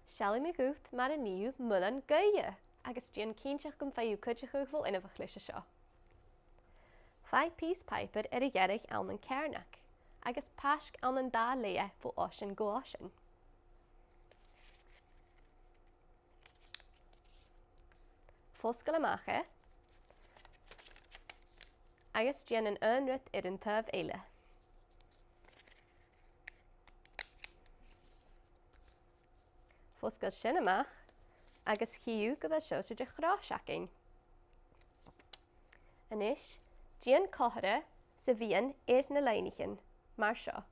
Sealfaidh mé dhút mar a níodh muileann gaoithe agus déan cinnteach go bhfaigheadh cuid acu bhfuil inmheach leis seo. Faigh píos páipéir ar a ghearradh ann an cearnach agus paisc ann an dá leath bhó oisin go oisin. Foscail amach é agus déan an aon rud ar an taobh eile. Foscail sin amach agus chíú go bhfuil seo de chrois againn. Anois, déan cothaire sa bhfíon ar na leidhneachan, mar seo.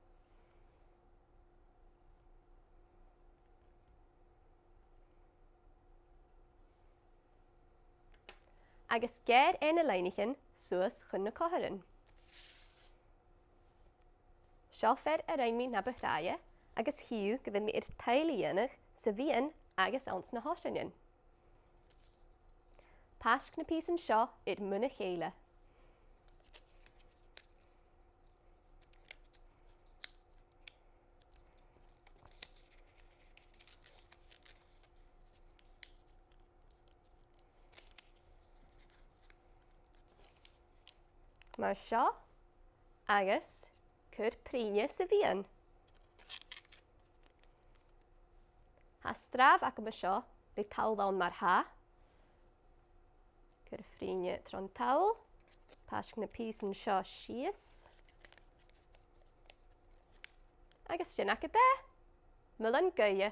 Agus gearr ar na leidhneachan suas chun na cothaireann. Seo fear a rinn mé ná ba thráighe agus chíú go bhfuil mé ar tadhall a dhéanamh sa bhfíon agus ann sna hoiseannan. Paisc na píosan seo ar mbun a chéile. Mar seo agus cuir príne sa bhfíon. Tá strámh agam anseo le tabhall mar tha. Cuir phríne tron tabhall, paisc na píosan seo síos. Agus sin acu de, muileann gaoithe.